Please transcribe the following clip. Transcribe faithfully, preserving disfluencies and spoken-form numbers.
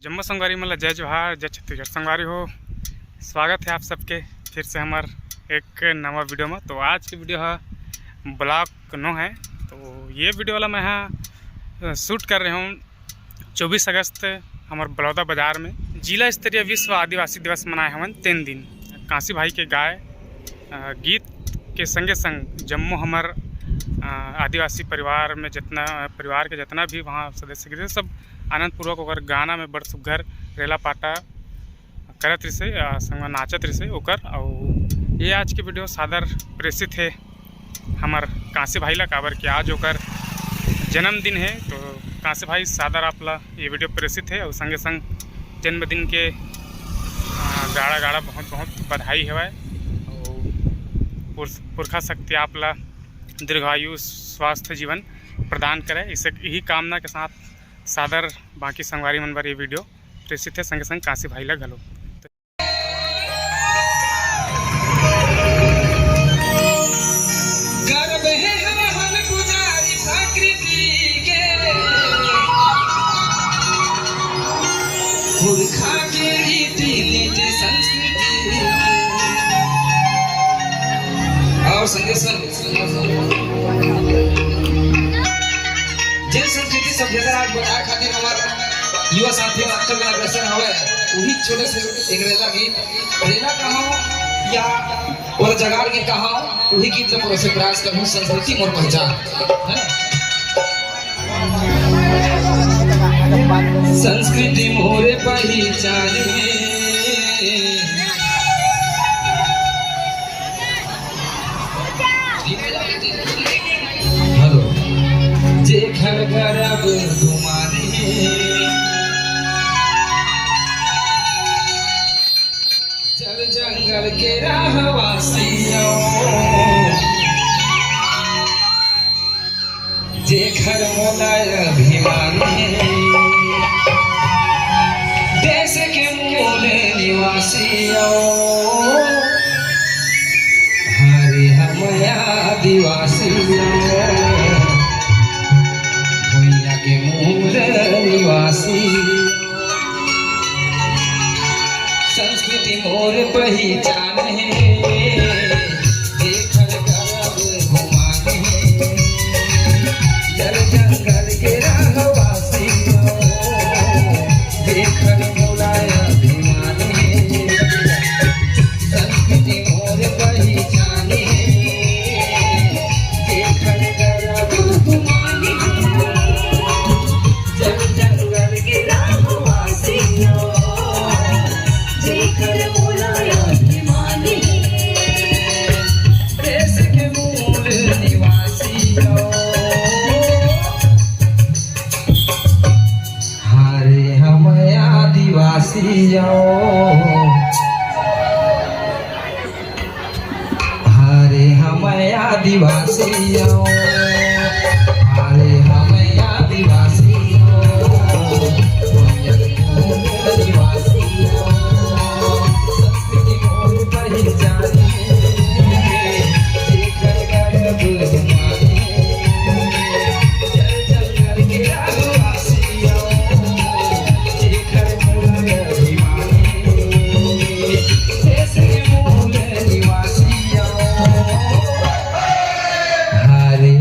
जम्मो संगवारी मन ला जय जोहार, जय छत्तीसगढ़। संगवारी हो, स्वागत है आप सबके फिर से हमर एक नवा वीडियो में। तो आज के वीडियो है ब्लॉग नौ है। तो ये वीडियो वाला मैं हाँ शूट कर रहे हूँ चौबीस अगस्त हमर बलौदा बाजार में जिला स्तरीय विश्व आदिवासी दिवस मनाए हवन तीन दिन। कांसी भाई के गाय अ, गीत के संगे संग जम्मो हमर अ, आदिवासी परिवार में जितना परिवार के जितना भी वहाँ सदस्य गिरे, सब आनंदपूर्वक ओकर गाना में बड़ सुग्घर रेला पाटा करत रिसे, अ, संग नाचत रिसे ओकर। अउ ये आज के वीडियो सादर प्रेषित हे हमर कांसी भाई ला, काबर कि आज ओकर जन्मदिन हे। तो कांसी भाई, सादर आप ला ये वीडियो प्रेषित हे अउ संगे संग जन्मदिन के अ, गाड़ा गाड़ा बहुत बहुत बधाई हवय। अउ पुरस-, पुरखा शक्ति आप ला दीर्घायु, स्वास्थ्य, जीवन प्रदान करे, इसे यही कामना के साथ सादर बाकी संगवारी मन बर ये वीडियो प्रेषित है, संगे संग कांसी भाई ला घलो। पुरखा के रीति नीति संस्कृति के। और संगे संग जे संस्कृति सभ्यता आज बताए खातिर हमार युवा साथी मन अक्कल में अग्रसर हवे, वही छोटे से एक रेला गीत, रेला कहा या और जगाड़ के कहा, वही गीत ला परोसे प्रयास करहूँ, संस्कृति मोर पहचान, है ना? संस्कृति मोरे पहचान हे। हेलो। जेखर गरब गुमान हे, जल जंगल के रहवासी ओ। जेखर मोला अभिमान हे, देश के मूल निवासी ओ, हरे हम आदिवासी ओ, भुइयां के मूल निवासी। संस्कृति मोर पहिचान हे, जेखर गरब गुमान हे। जल जंगल के रहवासी ओ, जेखर मोला अभिमान हे। संस्कृति मोर पहिचान हे, जेखर गरब गुमान हे। जल जंगल के रहवासी ओ, जेखर मोला अभिमान हे। देश के मूल निवासी ओ। हरे हम आदिवासी ओ। हरे हम आदिवासी ओ। हरे हम आदिवासी ओ। आदिवासी ओ। संस्कृति मोर पहिचान हे। जेकर गरब गुमान हे। जल जंगल के रहवासी ओ। जेकर मूल अभिमान हे। देश के मूल निवासी ओ। हरे